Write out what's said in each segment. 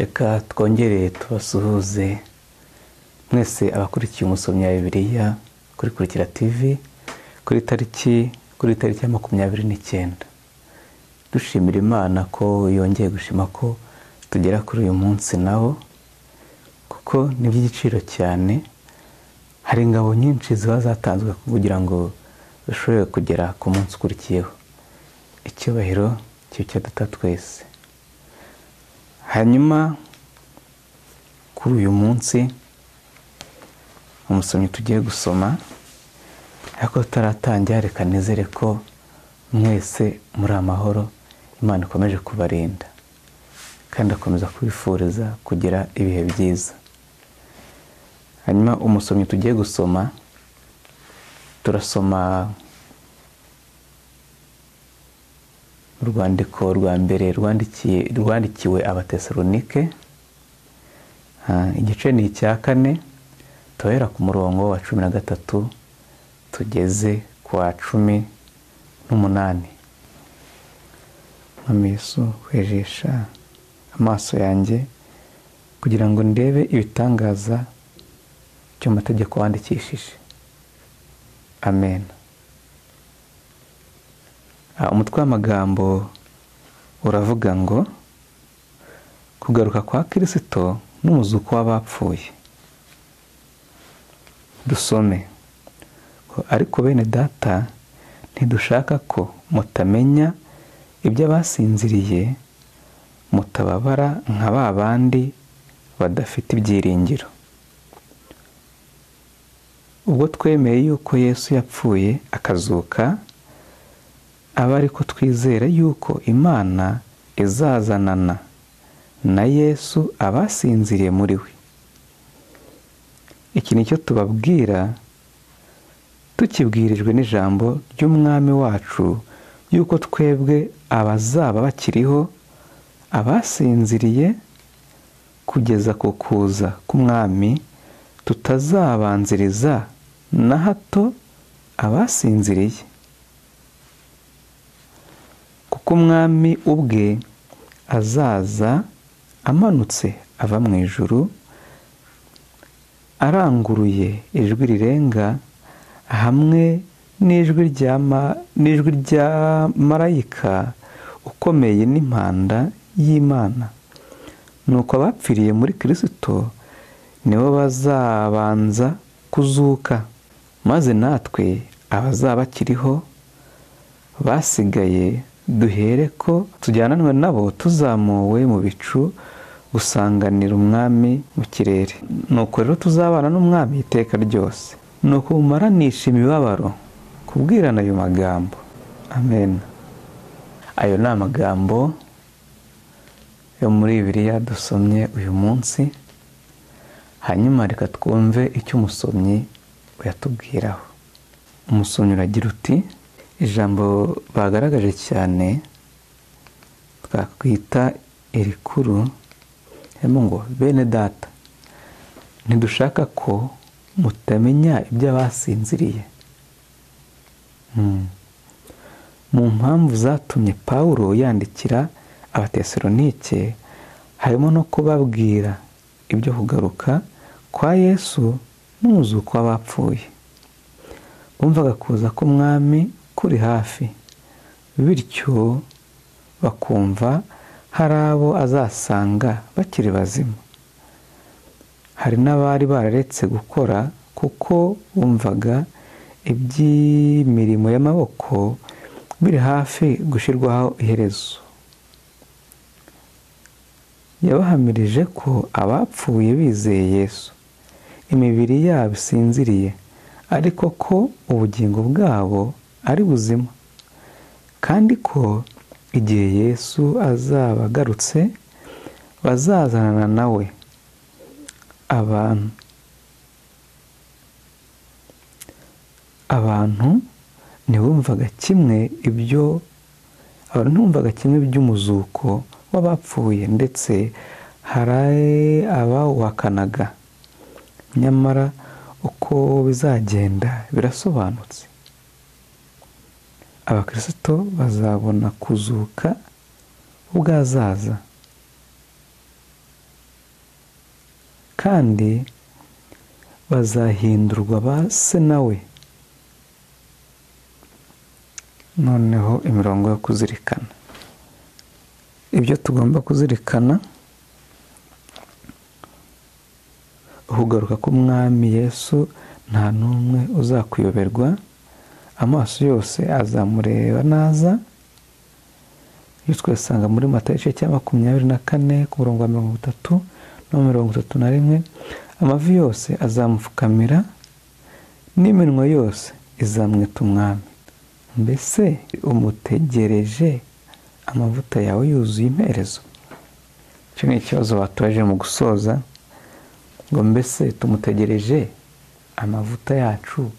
Reka twongere tubasuhuze mwese abakurikiye umusomyi wa Bibiliya kuri Kurikira TV kuri tariki ya 29. Dushimira Imana ko yongeye gushima ko tugera kuri uyu munsi nawo, kuko ni by'igiciro cyane. Hari ingabo nyinshi ziba zatanzwe kugira ngo dushobore kugera ku munsi ukurikiyeho. Icyubahiro cyo Data twese. Hanyuma kuri uyu munsi umusomyi tugiye gusoma, ariko tutaratangira reka nizere ko mwese muri amahoro, Imana ikomeje kubarinda kandi akomeza kubifuriza kugira ibihe byiza. Hanyuma umusomyi tugiye gusoma, turasoma urwandiko rwa mbere rwandikiwe Abatesalonike, igice ni icya 4, tuhera ku murongo wa 13 tugeze kwa 18. Mwami Yesu, wejesha amaso yanjye kugira ngo ndebe ibitangaza by'amategeko wandikishije. Amen. Umutwe w'amagambo uravuga ngo kugaruka kwa Kristo n'umuzuko w'abapfuye. Dusome. Ariko bene data, ntidushaka ko mutamenya ibyo abasinziriye, mutababara nka ba bandi badafite ibyiringiro. Ubwo twemeye yuko Yesu yapfuye akazuka, aba ariko twizera yuko Imana izazanana na Yesu abasinziriye muri we. Iki nicyo tubabwira tukibwirijwe n'ijambo ry'Umwami wacu, yuko twebwe abazaba bakiriho abasinziriye kugeza ku kuza k'Umwami, tutazabanziriza na hato abasinziriye. Kuko Umwami ubwe azaza amanutse ava mu ijuru, aranguruye ijwi rirenga hamwe n'ijwi rya marayika ukomeye n'impanda y'Imana. Nuko abapfiriye muri Kristo nibo bazabanza kuzuka, maze natwe abazaba bakiriho basigaye duhere ko tujyananwe nabo tuzamuwe mu bicu gusanganira Umwami mu kirere. Nuko rero tuzabana n'Umwami iteka ryose. Nuko mumaranisha imibabaro kubwirana ayo magambo. Amen. Ayo ni amagambo yo muri Bibiliya dusomye uyu munsi. Hanyuma reka twumve icyo umusomyi yatubwiraho. Umusomyi uragira uti: ijambo bagaragaje cyane twakwita irikuru, harimo ngo bene data, ntidushaka ko mutamenya ibyo abasinziriye. Mu mpamvu zatumye Pawulo yandikira Abatesalonike harimo no kubabwira ibyo kugaruka kwa Yesu n'umuzuko w'abapfuye. Bumvaga kuza k'Umwami kuri hafi, bityo bakumva hari abo azasanga bakiri bazima. Hari n'abari bararetse gukora kuko bumvaga iby'imirimo y'amaboko biri hafi gushyirwaho iherezo. Yabahamirije ko abapfuye bizeye Yesu, imibiri yabo isinziriye, ariko ko ubugingo bwabo ari buzima, kandi ko igihe Yesu azaba agarutse bazazanana nawe. Abantu ntibumvaga kimwe iby'umuzuko w'abapfuye, ndetse hari abawuhakanaga. Nyamara uko bizagenda birasobanutse. Abakristo bazabona kuzuka ubwazaza. Kandi bazahindurwa base nawe. Noneho imirongo yo kuzirikana, ibyo tugomba kuzirikana: ukugaruka k'Umwami Yesu nta n'umwe uzakuyoberwa, amaso yose azamureba naza. Iyo twasanga muri Matayo igice cya 24 ku murongo wa 30 no 31, amavi yose azamupfukamira n'iminwa yose izamwita Umwami. Mbese umutegereje amavuta yawe yuzuye imperezo? Icyo ni ikibazo batubaje mu gusoza, ngo mbese tumutegereje amavuta yacu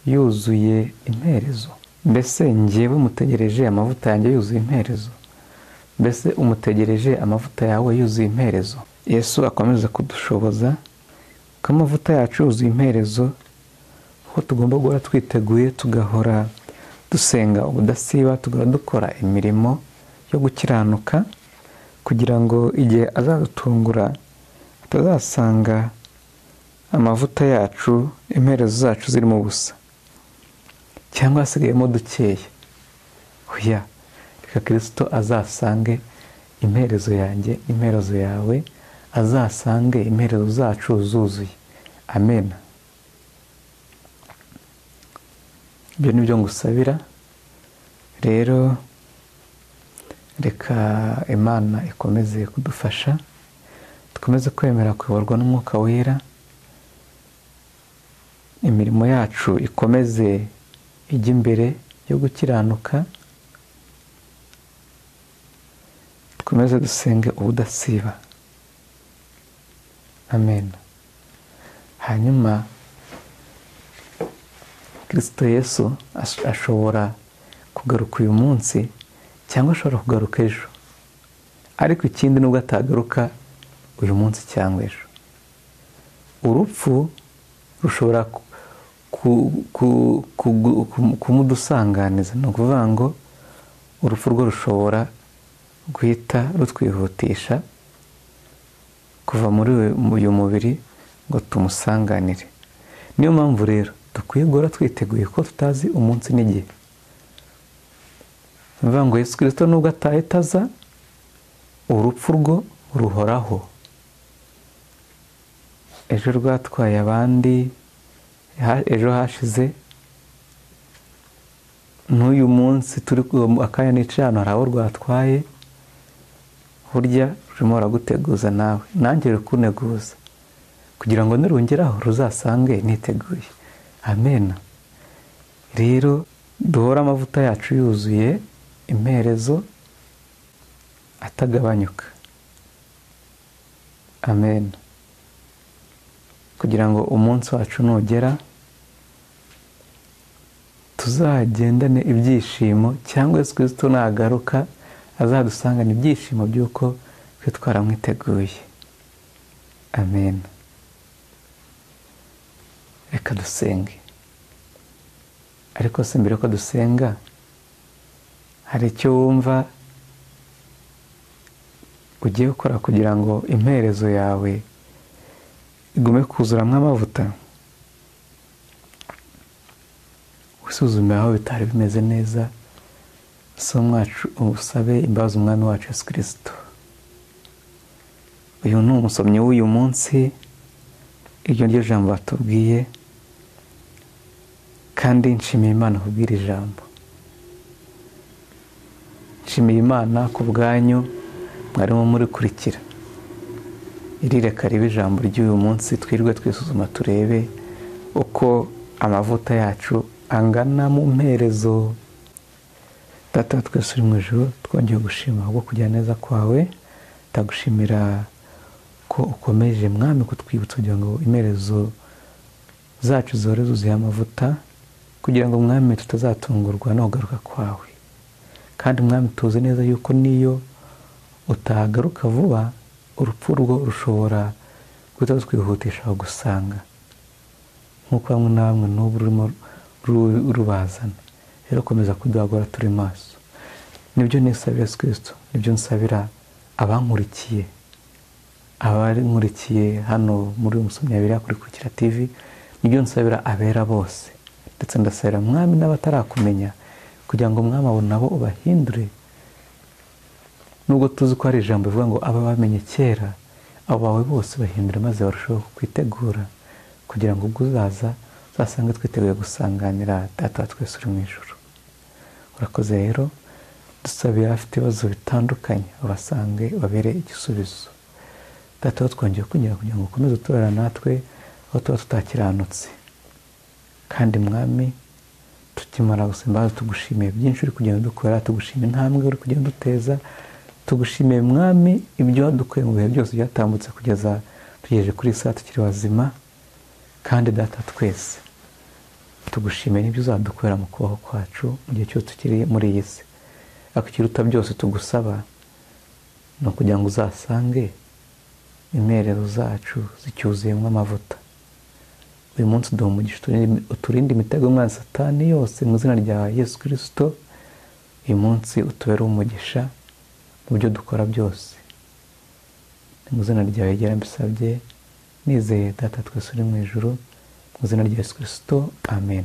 yuzuye imperezo? Mbese njyewe mutegereje amavuta yanjye yuzuye imperezo? Mbese umutegereje amavuta yawe yuzuye imperezo? Yesu akomeza kudushoboza ko amavuta yacu yuzuye imperezo, ko tugomba guhora twiteguye, tugahora dusenga ubudasiba, tugahora dukora imirimo yo gukiranuka, kugira ngo igihe azadutungura atazasanga amavuta yacu, imperezo zacu zirimo ubusa cyangwa hasigayemo dukeya. Oya, reka Kristo azasange imperezo yanjye, imperezo yawe, azasange imperezo zacu zuzuye. Amen. Ibyo ni byo ngusabira. Rero reka Imana ikomeze kudufasha, dukomeze kwemera kuyoborwa n'Umwuka Wera, imirimo yacu ikomeze ijya imbere yo gukiranuka, dukomeze dusenge ubudasiba. Amen. Hanyuma Kristo Yesu ashobora kugaruka uyu munsi cyangwa ashobora kugaruka ejo, ariko ikindi nubwo atagaruka uyu munsi cyangwa ejo, urupfu rushobora kumudusanganiza. Ni ukuvuga ngo urupfu rwo rushobora guhita rutwihutisha kuva muri uyu mubiri ngo tumusanganire. Niyo mpamvu rero dukwiye guhora twiteguye ko tutazi umunsi n'igihe. Ni ukuvuga ngo Yesu Kristo nubwo atahita aza, urupfu rwo ruhoraho. Ejo rwatwaye abandi, ejo hashize, n'uyu munsi turi akanya nicaye hano hari abo rwatwaye. Burya rurimo ruraguteguza nawe, nanjye rukuneguza, kugira ngo nirongeraho ruzasange niteguye. Amen. Rero duhore amavuta yacu yuzuye imperezo atagabanyuka. Amen. Kugira ngo umunsi wacu nugera tuzagendane ibyishimo, cyangwa Yesu Kristo nagaruka azadusangane ibyishimo by'uko twe twaramwiteguye. Amen. Reka dusenge. Ariko se mbere ko dusenga, hari icyo wumva ugiye gukora kugira ngo imperezo yawe igume kuzuramo amavuta? Usuzume aho bitari bimeze neza, usabe imbabazi Umwami wacu Yesu Kristo. Uyu ni umusomyi w'uyu munsi, iryo ryo jambo batubwiye, kandi nshimiye Imana kubwira ijambo. Nshimiye Imana ku bwanyu mwarimo murikurikira. Iri reka ribe ijambo ry'uyu munsi, twirwe twisuzuma turebe uko amavuta yacu angana mu mperezo. Data twese uri mu ijuru, twongeye gushima kubwo kugira neza kwawe, tagushimira ko ukomeje Mwami kutwibutsa kugira ngo imperezo zacu zihore zuzuye amavuta, kugira ngo Mwami tutazatungurwa no kugaruka kwawe. Kandi Mwami tuzi neza yuko niyo utagaruka vuba, urupfu rwo rushobora guhita rutwihutisha gusanga, nk'uko bamwe na bamwe n'ubu rurimo rubazana. Rero komeza kuduhagora turi maso. Nibyo nisabira Yesu Kristo, nibyo nsabira abankurikiye. Abari nkurikiye hano muri Umusomyi wa Bibiliya kuri Kurikira TV, nibyo nsabira abera bose, ndetse ndasabira Mwami n'abatarakumenya, kugira ngo Mwami abo nabo ubahindure. Nubwo tuzi ko hari ijambo rivuga ngo aba bamenye kera, abo bawe bose bahindure maze barusheho kwitegura, kugira ngo ubwo uzaza uzasange twiteguye gusanganira Data wa twese uri mu ijuru. Urakoze rero, dusabira abafite ibibazo bitandukanye ubasange babere igisubizo. Data wa twongeye kugira ngo ukomeze utubarira natwe aho tuba tutakiranutse. Kandi Mwami, tukimara gusenga tugushimiye byinshi uri kugenda dukora, tugushimiye intambwe uri kugenda duteza, tugushimiye Mwami ibyo wadukuye mu bihe byose byatambutse kugeza tugejeje kuri iyi saha tukiri bazima. Kandi Data twese tugushimiye n'ibyo uzadukorera mu kubaho kwacu mu gihe cyose tukiri muri iyi si. Ariko ikiruta byose tugusaba ni ukugira ngo uzasange imperero zacu zicyuzuyemo amavuta. Uyu munsi duha umugisha, uturinde imitego y'umwanzi Satani yose mu izina rya Yesu Kristo. Uyu munsi utubere umugisha mu byo dukora byose. Ni mu izina ryawe ryera mbisabye, nizeye Data twese uri mu ijuru, mu izina rya Yesu Kristo, amen.